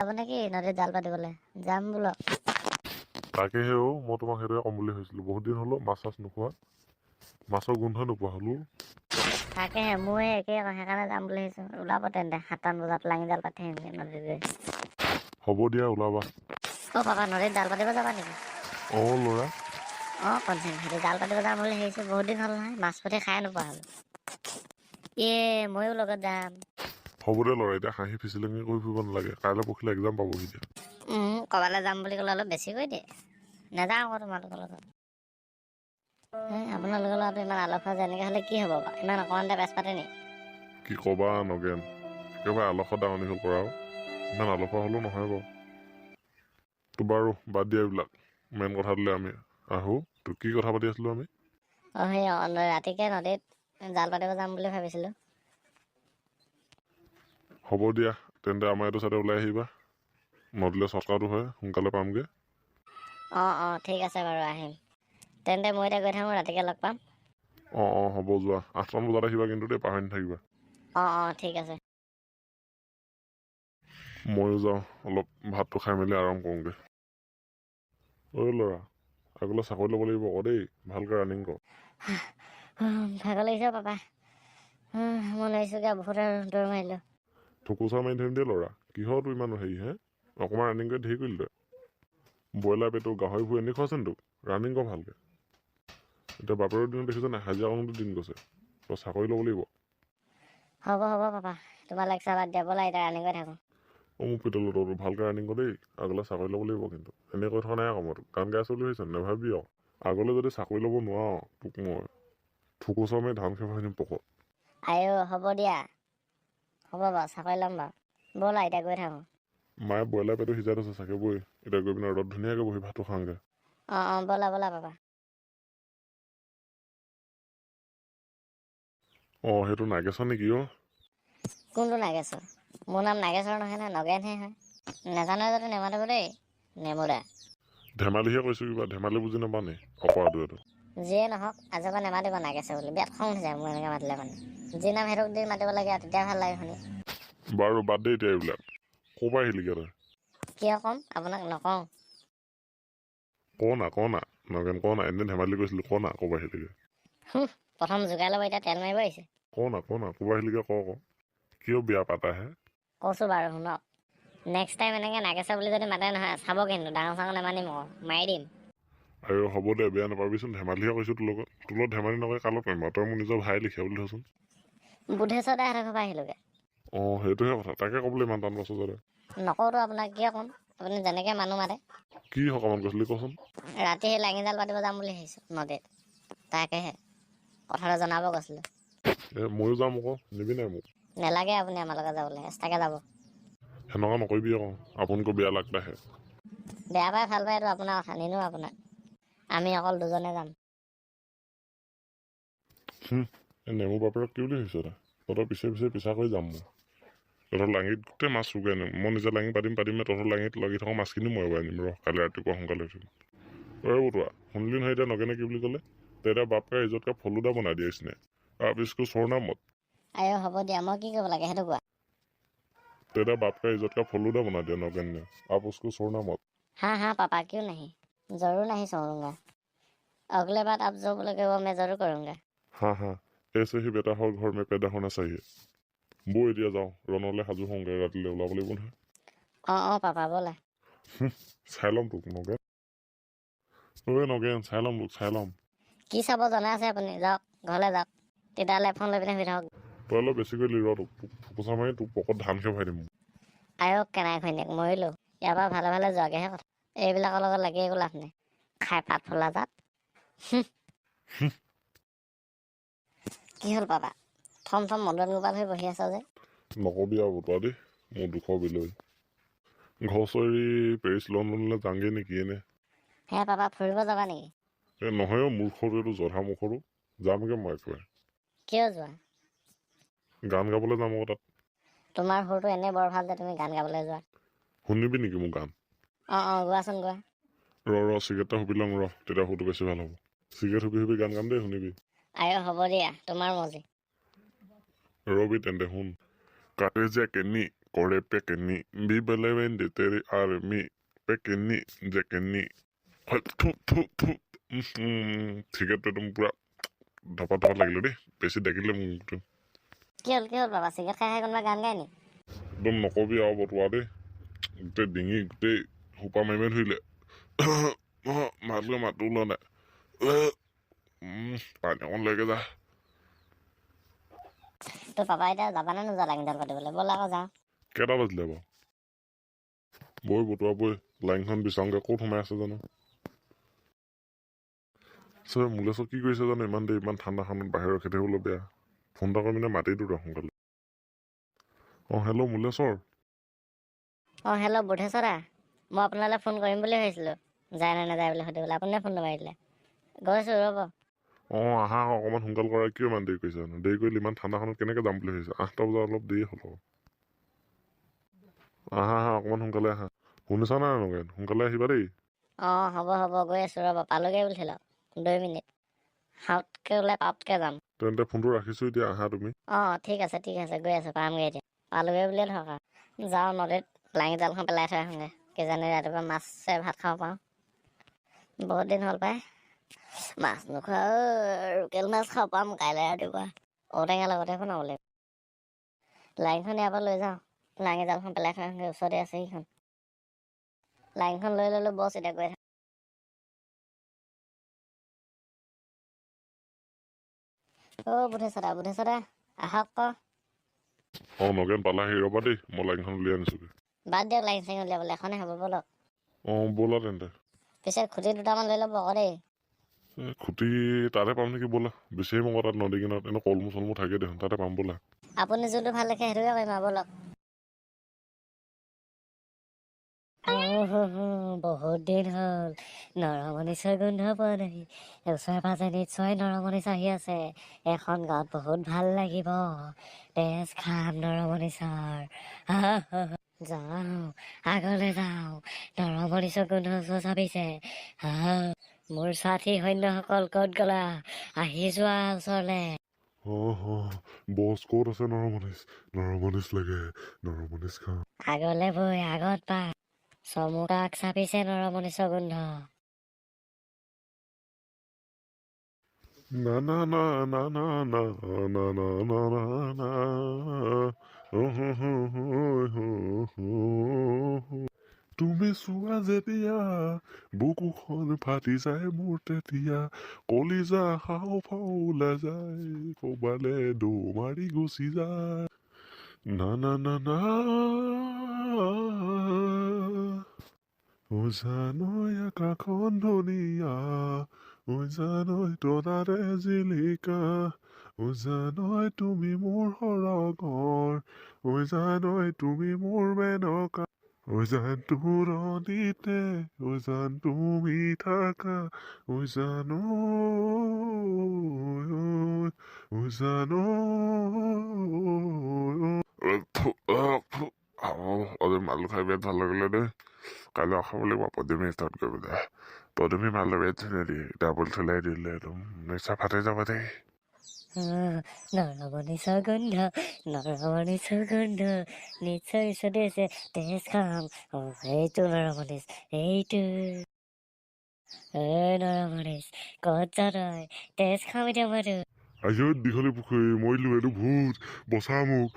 নেকি নদীত জাল পাতিবলৈ? যাম বোলক। তাকেহে অ', মই তোমাক সেইটোৱে ক'ম বুলি ভাবিছিলোঁ। বহুত দিন হ'ল মাছ চাছ নোখোৱা, মাছৰ গোন্ধই নোপোৱা হ'লো। তাকেহে, মই একেই আকৌ, সেইকাৰণে যাম বুলি ভাবিছোঁ। ওলাব তেন্তে, 7টামান বজাত লাঙি জাল পাতি আহিমগৈ নদীত গৈ। হ'ব দিয়া, ওলাবা। অ' পাপা, নদীত জাল পাতিব যাবা নেকি? অঁ ল'ৰা। অঁ কনচেন, সেইটো জাল পাতিব যাম বুলি ভাবিছোঁ। বহুত দিন হ'ল নহয়, মাছ পুঠি খাই নোপোৱা হ'লো। ময়ো লগত যাম। হ'ব দে ল'ৰা, এতিয়া হাঁহি ফিচিলেঙি কৰি ফুৰিব নালাগে। কাইলৈ পৰহিলৈ এক্সাম পাবহি এতিয়া। ক'ৰবালৈ যাম বুলি ক'লে অলপ বেছিকৈ দিয়ে। নাযাওঁ আকৌ তোমালোকৰ লগত। আপোনালোকৰ ল'ৰাটো ইমান আলসুৱা যে, এনেকৈ হ'লে কি হ'ব বাৰু? ইমান অকণমানতে পেচ পাতে নি? কি ক'বা নগেন, একেবাৰে আলসুৱা ডাঙৰ দীঘল কৰা আৰু। ইমান আলসুৱা হ'লেও নহয় বাৰু। তো বাৰু বাদ দিয়া এইবিলাক, মেইন কথাটোলৈ আমি আহোঁ। তো কি কথা পাতি আছিলোঁ আমি? অঁ, সেই ৰাতিকে নদীত জাল পাতিব যাম বুলি ভাবিছিলোঁ। হ'ব দিয়া তেন্তে, আমাৰ এইটো চাইডে ওলাই আহিবা। নদীলৈ চটকাটো হয়, সোনকালে পামগৈ। অঁ অঁ ঠিক আছে বাৰু, আহিম তেন্তে। মই এতিয়া গৈ থাকোঁ, ৰাতিকে লগ পাম। অঁ অঁ হ'ব, যোৱা। 8টামান বজাত আহিবা কিন্তু দেই, পাহৰি নাথাকিবা। অঁ অঁ ঠিক আছে। ময়ো যাওঁ, অলপ ভাতটো খাই মেলি আৰাম কৰোঁগৈ। ঐ ল'ৰা, আগলৈ চাকৰি ল'ব লাগিব আকৌ দেই, ভালকৈ ৰানিং কৰ। ভাগৰ লাগিছে অ' পাপা। মই নোৱাৰিছোঁগৈ, বহুত আৰু দৌৰ মাৰিলোঁ। থুকুচা মাৰি ধৰিম দেই ল'ৰা। কিহৰতো ইমান হেৰি হে? অকণমান ৰানিং কৰি ধেৰ কৰিলি তই। ব্ৰইলাৰ পেটু, গাহৰি ভুঁই এনেই খুৱাইছে নি তোক? ৰানিং কৰ ভালকৈ। এতিয়া বাপেৰৰ দিনত দেখিছ নাই, হাজিৰা কৰোঁতে দিন গৈছে। তই চাকৰি ল'ব লাগিব। হ'ব হ'ব পাপা, তোমাৰ লেকচাৰ বাদ দিয়া, ব'লা এতিয়া ৰানিং কৰি থাকোঁ। অ' মোক পিতলো, তই ভালকৈ ৰানিং কৰ দেই, আগলৈ চাকৰি ল'ব লাগিব কিন্তু। এনেই কৈ থকা নাই আকৌ, মই তোক গান গাই আছোঁ বুলি ভাবিছ? নাভাবিবি আৰু। আগলৈ যদি চাকৰি ল'ব নোৱাৰ, তোক মই থুকুচা মাৰি ধান খেপাই দিম পকত। আইঅ, হ'ব দিয়া, হ'ব বাৰু, চাকৰি ল'ম বাৰু। ব'লা এতিয়া গৈ থাকোঁ। মায়ে ব্ৰইলাৰ পেটু সিজাই থৈছে চাগে, বৈ এতিয়া গৈ পিনে ৰ'দত ধুনীয়াকৈ বহি ভাতটো খাওঁগৈ। অঁ অঁ ব'লা ব'লা পাপা। অঁ, সেইটো নাগেশ্বৰ নেকি অ'? কোনটো নাগেশ্বৰ? মোৰ নাম নাগেশ্বৰ নহয় নহয়, নগেনহে হয়। নাজানো যদি নেমাতিব দেই নেমুদা। ধেমালিহে কৈছোঁ, কিবা ধেমালি বুজি নাপাওঁ নি অকৰাটো এইটো? যিয়ে নহওক, আজিৰ পৰা নেমাতিব নাগেশ্বৰ বুলি। বিৰাট খং উঠি যায় মোৰ এনেকৈ মাতিলে। মানে যি নাম সেইটোক দি মাতিব লাগে আৰু, তেতিয়া ভাল লাগে শুনি। বাৰু বাদ দে এতিয়া এইবিলাক। ক'ৰ পৰা আহিলিগৈ তই? কিয় ক'ম আপোনাক? নকওঁ। ক না, ক না নগেন, ক না। এনেই ধেমালি কৰিছিলোঁ। ক না, ক'ৰ পৰা আহিলিগৈ? প্ৰথম জোকাই ল'ব, এতিয়া তেল মাৰিব আহিছে। ক না, ক না, ক'ৰ পৰা আহিলিগৈ ক ক। কিয় বেয়া পাতা হে? কৈছোঁ বাৰু, শুনক। নেক্সট টাইম এনেকৈ নাগেশ্বৰ বুলি যদি মাতে নহয়, চাব কিন্তু, ডাঙৰ চাঙৰ নেমানিম আকৌ, মাৰি দিম। আৰু হ'ব দে, বেয়া নাপাবিচোন, ধেমালিহে কৰিছোঁ তোৰ লগত। তোৰ লগত ধেমালি নকৰি কাৰ লগত কৰিম বাৰু? তই মোৰ নিজৰ ভাই লিখীয়া বুলি ধৰচোন। বুধেশ্বৰ দাহঁতৰ ঘৰৰ পৰা আহিলোগৈ। অঁ, সেইটোহে কথা। তাকে ক'বলৈ ইমান টান পাইছ যে? নকওঁতো আপোনাক, কিয় ক'ম? আপুনি যেনেকৈ মানুহ মাতে। কি সকামত গৈছিলি কচোন? ৰাতি সেই লাঙি জাল পাতিব যাম বুলি ভাবিছোঁ নদীত, তাকেহে কথাটো জনাব গৈছিলোঁ। এই ময়ো যাম আকৌ, নিবি নাই মোক? নেলাগে আপুনি আমাৰ লগত যাবলৈ, এক্সট্ৰাকৈ যাব। সেনেকুৱা নকৰিবি আকৌ, আপোনকো বেয়া লাগতা হে। বেয়া পাই ভাল পাই এইটো আপোনাৰ কথা, নিনো আপোনাক। আমি অকল দুজনে যাম। এই নেমু বাপেৰক কি বুলি ভাবিছ তই? তহঁতৰ পিছে পিছে পিছা কৰি যাম মই। তহঁতৰ লাঙিত গোটেই মাছ চুৰকৈ আনিম। মই নিজে লাঙি পাতিম পাতিমে, তহঁতৰ লাঙিত লাগি থকা মাছখিনি মই এবাৰ আনিম ৰ, কালি ৰাতিপুৱা সোনকালে উঠিম। ঐ বতুৱা, শুনিলি নহয় এতিয়া নগেনে কি বুলি ক'লে? तेरा बाप का इज्जत का फलूदा बना दिया इसने, आप इसको छोड़ना मत। আইঅ, হ'ব দিয়া, মই কি কৰিব লাগে সেইটো কোৱা। तेरा बाप का इज्जत का फलूदा बना दिया नगेन ने, आप उसको छोड़ना मत। हाँ हाँ पापा, क्यों नहीं, जरूर नहीं छोड़ूंगा। अगले बार आप जो बोलोगे वो मैं जरूर करूँगा। हाँ हाँ, ऐसे ही बेटा हर घर में पैदा होना चाहिए। বৈ এতিয়া যাওঁ, ৰণলৈ সাজু হওঁগৈ, ৰাতিলৈ ওলাব লাগিব নহয়। অঁ অঁ পাপা, ব'লা। চাই ল'ম তোক নগেন। ঐ নগেন, চাই ল'ম তোক, চাই ল'ম। কি চাব জনা আছে আপুনি, যাওক ঘৰলৈ যাওক। তেতিয়াহ'লে ফোন লৈ পিনে শুই থাকক। তই অলপ বেছিকৈ লি ৰ, তোক ফুকুচা মাৰি তোক পকত ধান খেপাই দিম। আয়ক কেনাই ঘৈণীয়েক, মৰিলোঁ। ইয়াৰ পৰা ভালে ভালে যোৱাগৈহে কথা। এইবিলাকৰ লগত লাগি একো লাভ নাই, খাই পাত ফুলা জাত। কি হ'ল পাপা, থম থম মদন গোপাল হৈ বহি আছ যে? নকবি আৰু বতুৱা দেই, মোৰ দুখৰ বিলৈ। ঘৰ চৰি পেৰিছ লণ্ডনলৈ যাওঁগৈ নেকি এনে? হে পাপা, ফুৰিব যাবা নেকি? এই নহয় অ' মূৰ্খটো, এইটো জধা মূৰ্খটো। যামগৈ মই একেবাৰে। কিয় যোৱা? গান গাবলৈ যাম আকৌ তাত। তোমাৰ সুৰটো এনেই বৰ ভাল যে তুমি গান গাবলৈ যোৱা। শুনিবি নেকি মোৰ গান? অঁ অঁ গোৱাচোন গোৱা। ৰ ৰ, চিগাৰেট এটা হুপি লওঁ ৰ, তেতিয়া সুৰটো বেছি ভাল হ'ব। চিগাৰেট হুপি হুপি গান গাম দেই, শুনিবি। আই হ'ব দিয়া, তোমাৰ মৰ্জি। ৰবি তেন্তে, শুন। কাটে যে কেনি কৰে পেকেনি বিবেলে বেন্দে তেৰে আৰ্মি পেকেনি জেকেনি। হয়, থু থু থু। চিগাৰেটটো একদম পূৰা ধপা ধপা লাগিলে দেই, বেছি ডাকিলে মোক। কি হ'ল, কি হ'ল বাবা? চিগাৰেট খাই খাই কোনোবা গান গায় নি? একদম নকবি আৰু বটোৱা দেই, গোটেই ডিঙি গোটেই সোপা মাৰি মাৰি ধৰিলে। মাতলৈ মাতো ওলোৱা নাই। পানী অকণ লৈকে যা। তোৰ পাপা এতিয়া যাবানে নোযোৱা লাঙি জাল পাতিবলৈ? ব'লা আকৌ যাওঁ। কেইটা বাজিলে বাৰু? বৈ বটোৱা বৈ, লাইনখন বিচাৰোঁগৈ, ক'ত সোমাই আছে জানো। চবে মূলেশ্বৰ কি কৰিছে জানো? ইমান দেৰি ইমান ঠাণ্ডাখনত বাহিৰত ৰখি থাকিবলৈ বেয়া। ফোন এটা কৰি মানে মাতি দিওঁ তই সোনকালে। অঁ, হেল্ল' মূলেশ্বৰ। অঁ, হেল্ল' বুধেশ্বৰা, মই আপোনালৈ ফোন কৰিম বুলি ভাবিছিলোঁ, যায় নে নাযায় বুলি সুধিবলৈ, আপুনিয়ে ফোনটো মাৰি দিলে। গৈছোঁ ৰ'ব। অঁ, আহা আকৌ, অকণমান সোনকাল কৰা। কিয় ইমান দেৰি কৰিছা জানো? দেৰি কৰিলে ইমান ঠাণ্ডাখনত কেনেকৈ যাম বুলি ভাবিছা? 8টা বজাত অলপ দেৰি হ'ল আকৌ। আহা আহা, অকণমান সোনকালে আহা। শুনিছা নাই নগেন? সোনকালে আহিবা দেই। অঁ, হ'ব হ'ব, গৈ আছোঁ ৰ'ব। পালোগৈ বুলি লওক, 2 মিনিট, সাউতকৈ ওলাই পাপকৈ যাম। তেন্তে ফোনটো ৰাখিছোঁ এতিয়া, আহা তুমি। অঁ, ঠিক আছে, ঠিক আছে, গৈ আছোঁ, পামগৈ এতিয়া। পালোগৈ বুলিয়ে ধৰক আৰু। যাওঁ, নদীত লাঙি জালখন পেলাই থৈ আহোঁগৈ, কিজানি ৰাতিপুৱা মাছে ভাত খাব পাৰোঁ। বহুত দিন হ'ল পাই মাছ নোখোৱা। লোকেল মাছ খাব পাম কাইলৈ ৰাতিপুৱা, ঔটেঙা লগতে বনাব লাগিব। লাঙিখন ইয়াৰ পৰা লৈ যাওঁ, লাঙি জালখন পেলাই থৈ আহোঁগৈ, ওচৰতে আছে সেইখন। লাঙিখন লৈ ল'লোঁ, বছ এতিয়া গৈ থাক। অ' বুধেশ্বৰা, বুধেশ্বৰা, আহক ক। অঁ নগেন, পালাহি? ৰ'বা দেই, মই লাইনখন উলিয়াই আনিছোঁগৈ। বাদ দিয়ক লাঙি চাঙি উলিয়াবলৈ, এখনে হ'ব, ব'লক। অঁ, ব'লা তেন্তে। পিছে খুঁটি দুটামান লৈ ল'ব আকৌ দেই। এই খুঁটি তাতে পাম নেকি? ব'লা, বিচাৰিম আকৌ তাত নদী কিনাৰত, এনেও কলমৌ চলমৌ থাকে দেখোন, তাতে পাম ব'লা। আপুনি যোনটো ভাল দেখে সেইটোকে কৰিম আৰু, ব'লক। বহুত দিন হ'ল নৰমনিচৰ গোন্ধ পোৱা নাই। ওচৰে পাজৰে নিশ্চয় নৰমনিচ আহি আছে। এখন গাঁৱত বহুত ভাল লাগিব, তেজ খাম নৰমনিচৰ। যাওঁ, আগলৈ যাওঁ, নৰমনিচৰ গোন্ধ ওচৰ চাপিছে। মোৰ সাথী সৈন্যসকল ক'ত গ'লা? আহি যোৱা ওচৰলে। অঁ অঁ বছ, ক'ত আছে নৰমনিচ? নৰমনিচ লাগে, নৰমনিচ খাওঁ। আগলে বৈ আগত পা, চমুকাক চাপিছে নৰমনিচৰ গোন্ধ। না না না না না না না না না না না। তুমি চোৱা যেতিয়া বুকুখন ফাটি যায় মোৰ, তেতিয়া কলিজা হাও ফাও ওলাই যায়, ক'বালে দৌ মাৰি গুচি যায়। না না না না। ঐ জানৈ আকাশখন ধুনীয়া, ঐ জানৈ তৰাৰে জিলিকা, ঐ জানৈ তুমি মোৰ সৰগৰ, ঐ জানৈ তুমি মোৰ মেনকা, ঐ জান তোৰণিতে, ঐ জান তুমি থাকা, ঐ জান ঐ জান। আজি মালটো খাই বিৰাট ভাল লাগিলে দেই। কাইলৈ খাব লাগিব পদুমি ষ্টাৰ্ট কৰিব পেলাই। পদুমি মালটো বিৰাট ধুনীয়া দিয়ে, ডাবল চলাই দিলে একদম নিচা ফাটি যাব দেই। নৰমনিচৰ গোন্ধ, নৰমনিচৰ গোন্ধ নিশ্চয় ওচৰতে আছে, তেজ খাম। অ' এইটো নৰমনিচ, এইটো। ঐ নৰমনিচ, ক'ত যা তই? তেজ খাম এতিয়া মই তোৰ। আইঐ দীঘলী পুখুৰী, মৰিলো, এইটো ভূত, বচা মোক।